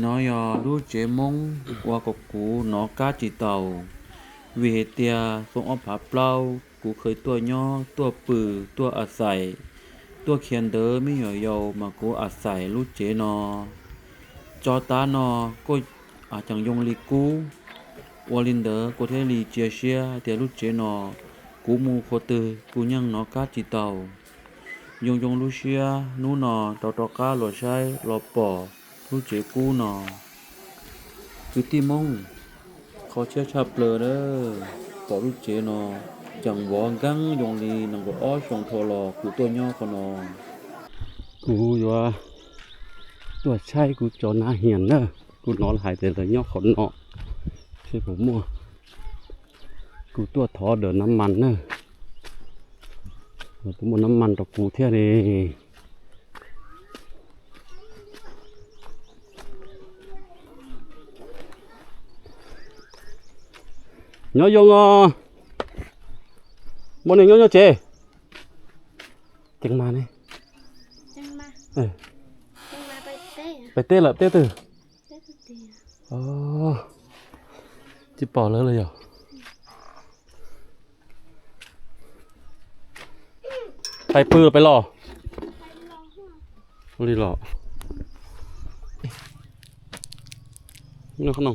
No yog lub tsev Hmoob uas kom kuv nov qab tsis taus, vim hais tias xyoo ob phav plaub kuv khaws tuaj nyob tuaj pw tuaj a xais, tuaj khiav ntawv me nyuam yaus mas kuv a xais lub tsev no. Tso tab no kuj tseem yoo li qub. Ua li ntawd kuv thiaj li cia siab tias lub tsev no kuv mus qhov twg kuv yeej nov qab tsis taus. Yoo yoo lub siab hnub no rov rov qab los saib los pom lub tsev qub no. Kwv tij Hmoob, qhov tshiab tshaj plaws na, pom lub tsev no tseem vov nkeeb yoo li nees nkaum ob xyoo dhau los kuv tuaj nyob qhov no. Kuv yuav tuaj saib kuv cov nab hias na, kuv hnov lawv hais tias lawv nyob qhov no, seb puas muaj. Kuv tuaj thov daim nab mas na, puas muaj nab mas rau kuv thiab li. Nyob zoo os, muaj neeg nyob nyob tsev. Ceev mas ne. Pais teb lawm, teb twg? Tsis pom lawv lawm yog? Pais pw los pais los? Li los. Noj qab no,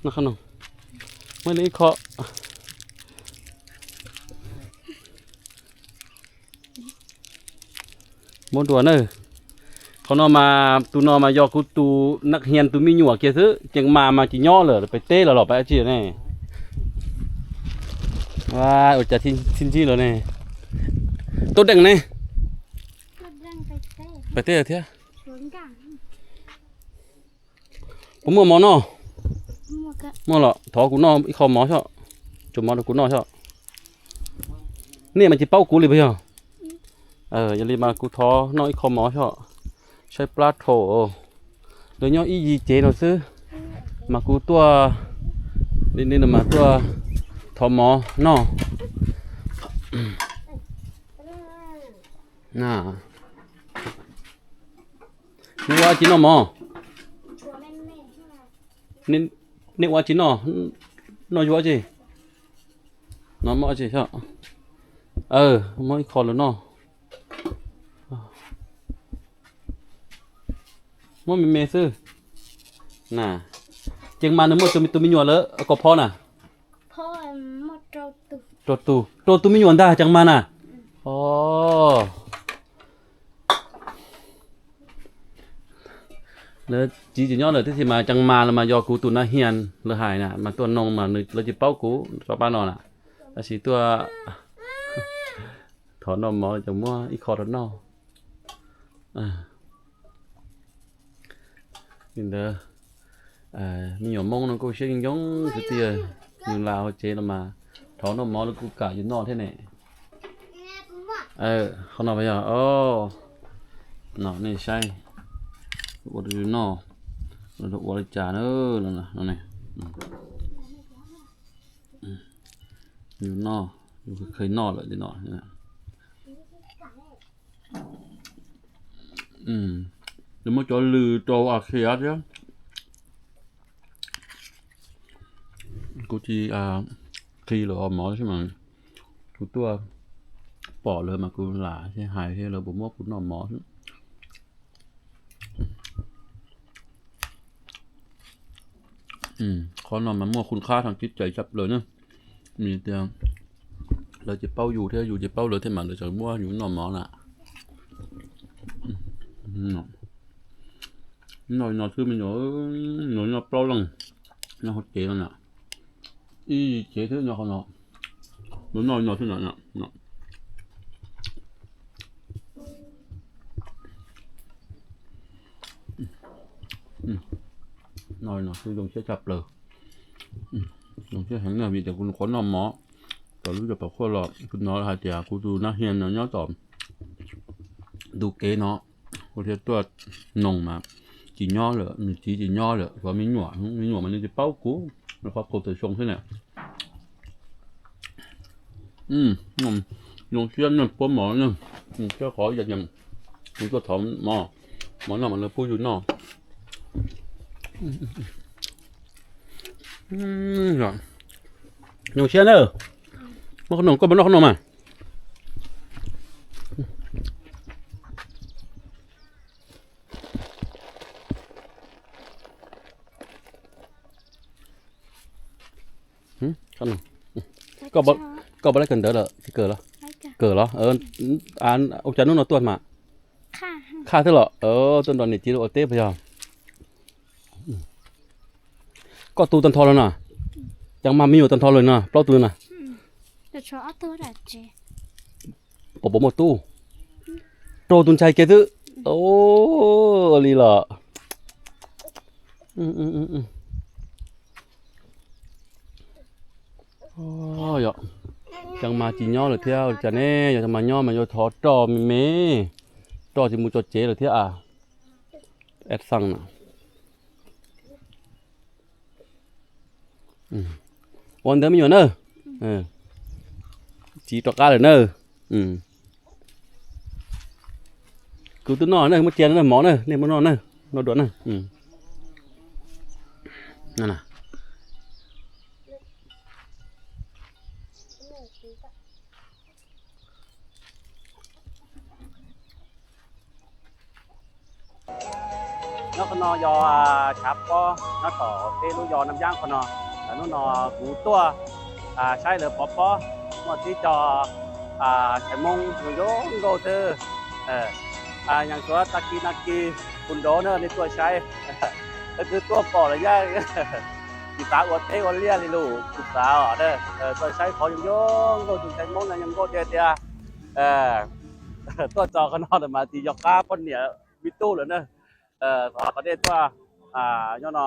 noj qab no, muaj li ib qho. Muab dua na. Qhov no mas tus no mas yog kuv tus nab hias tus me nyuam kiag xwb, ceev mas mas tsis nyob lawm, pais teb lawm los pais dab tsi ne. Ua cas txi ntsib lawm ne. Tuaj deej ne. Pais teb lawm thiab. Puas muaj mov noj? Muaj los thov kuv noj ib qho mov xwb, tsuav mov rau kuv noj xwb. Nej mas tsis paub kuv li puas yog? Yog li mas kuv thov noj ib qho mov xwb. Saib plab dhau, lawv nyob ib yig tsev no xwb, mas kuv tuaj li no mas tuaj thov mov noj. Nej ua tsis noj mov? Nej ua tsis noj, noj yuav tsi? No muab tsi xwb. Muab ib qho los noj. Muab me me xwb. Na, ceev mas nws muaj tus me nyuam lawm kaum pho na? Rau tus, rau tus me nyuam ntag ceev mas na. O, lawv txiv tsis nyob lawm thiab mas ceev mas los mas yog kuv tus nab hias lawv hais na mas tuaj nug mas lawv tsis paub kuv tso pab no na. Tab sis tuaj thov noj mov ces muab ib qho rau noj. Li ntawd, me nyuam Hmoob no kuj siab zoo zoo xwb tiag, yus los hauv tsev no mas thov noj mov los kuj kam yus noj thiab ne. Qhov no yog, no nej saib, ua rau yus noj, ua li cas na, no ne, yus noj, yus kheev noj lawm li no. Lawv muab cov lws rau a khiav thiab. Kuv tsis qhi lawv mov xwb mas, kuv tuaj pom lawv mas kuv lam hais thiab lawv puas muab kuv noj mov xwb. Qhov no mas muaj khun khab thav kib cais tshaj plaws na. Vim tias lawv tsis paub yus thiab yus tsis paub lawv thiab mas lawv tseem muab yus noj mov na. Noj no xwb me nyuam, noj plaub leeg nyob hauv tsev no na. Ib tsev xwb nyob qhov no, noj no xwb na. Noj no xwb zoo siab tshaj plaws. Zoo siab heev na vim tias kuv nyuam qhuav noj mov tom lub zos Pam Khuaj los kuv hnov hais tias kuv tus nab hias no nyob tom ntu kev no, kuv thiaj tuaj noog mas tsis nyob lawm, nws txiv tsis nyob lawm, tshuav me nyuam, me nyuam mas nws tsis paub kuv, qhov kaum tawm xyoo xwb na. Zoo siab puab mov, zoo siab qhov kuv tuaj thov mov, mov noj mas lawv pub yus noj. Zoo siab na. Noj qhob noom, koj puas noj qhob noom mas? Koj puas laib kawm ntawv lawm tsis kawm los? Kawm los? Ua cas hnub no tuaj mas? Qhaj thiab los? Tuaj nrog niam txiv ua teb puas yog? Koj tu tag nrho lawm no? Cas mas me nyuam tag nrho lawm no, plaub tug na? Puas puas muaj tub? Rau tus ntxhais kiag xwb. Ua li los. Yog, cas mas tsis nyob lawm thiab ua cas ne, yog cas mas nyob mas yuav thov roj me me, roj tsis mus tso tsev lawm thiab a. Ed Xees na. Ua ntawd me nyuam na. Txiv rov qab lawm na. Kuv twb noj na, muab cia na, mov na, nej muab noj na, noj dua na. Nyob qhov no yog tshav pob nyob tom peb lub zos Nam Yab qhov no. Hnub no kuv tuaj saib lawv pov pob, muaj tib co ntxhais Hmoob zoo zoo nkauj xwb. Nyeem suav tag kis nag kis kuv nrov na nej tuaj saib, leej twg tuaj pom los yeej tsis xav ua teb ua liaj li lus, kuv xav os, tuaj saib qhov zoo zoo nkauj, tus ntxhais Hmoob no zoo nkauj tiag tiag. Tuaj txog qhov no mas tsis yog qab poj niam me tub lawm na. Thov kom nej tuaj nyob no,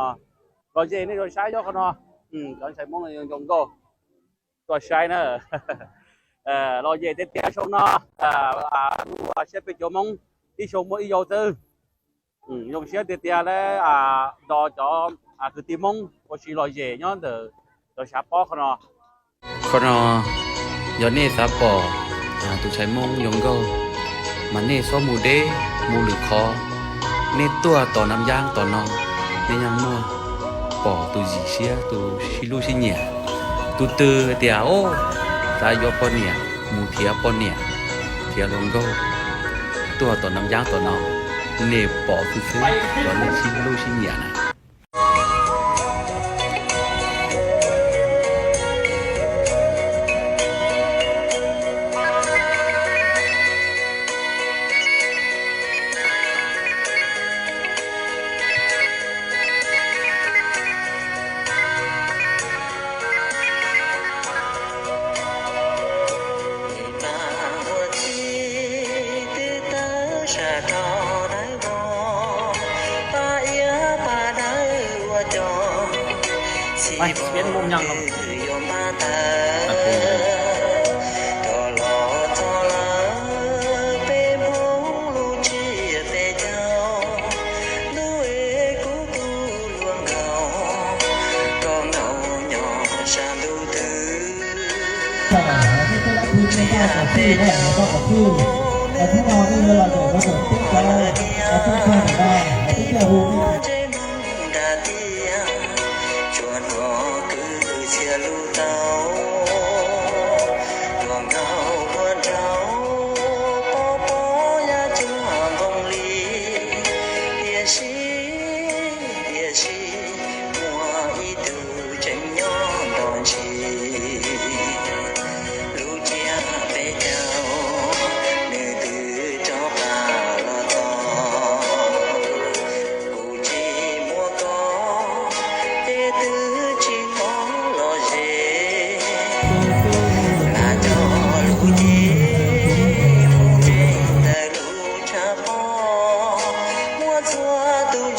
los yem nej zoo saib nyob qhov no, cov ntxhais Hmoob no zoo zoo nkauj, tuaj saib na. Los yem tiag tiag xyoo no, lub siab peb cov Hmoob ib xyoo muaj ib zaug xwb. Zoo siab tiag tiag lawm, nrog cov kwv tij Hmoob ua si los yem nyob ntawm cov tshav pob qhov no. Qhov no yog nej xav pom tus ntxhais Hmoob zoo nkauj mas nej txhob mus deb mus lwm qhov, nej tuaj tom Nam Yab tom no, nej yeej muaj pom tus yim siab, tus sib hlub sib nyiam. Tus twg tias xav yuav poj niam, mus nrhiav poj niam, nrhiav hluas nkauj, tuaj tom Nam Yab tom no, nej pom xwb xwb cov neeg sib hlub sib nyiam na. Muaj ib tug tseem nyob nrog ntshis, lub caij peb caug nws twb rov qab los txog. Kuv tsis muaj koj ces twb tsis pom los ze, nag cov lub cev mus nres ntawm lub tshav pob, muaj txhua tus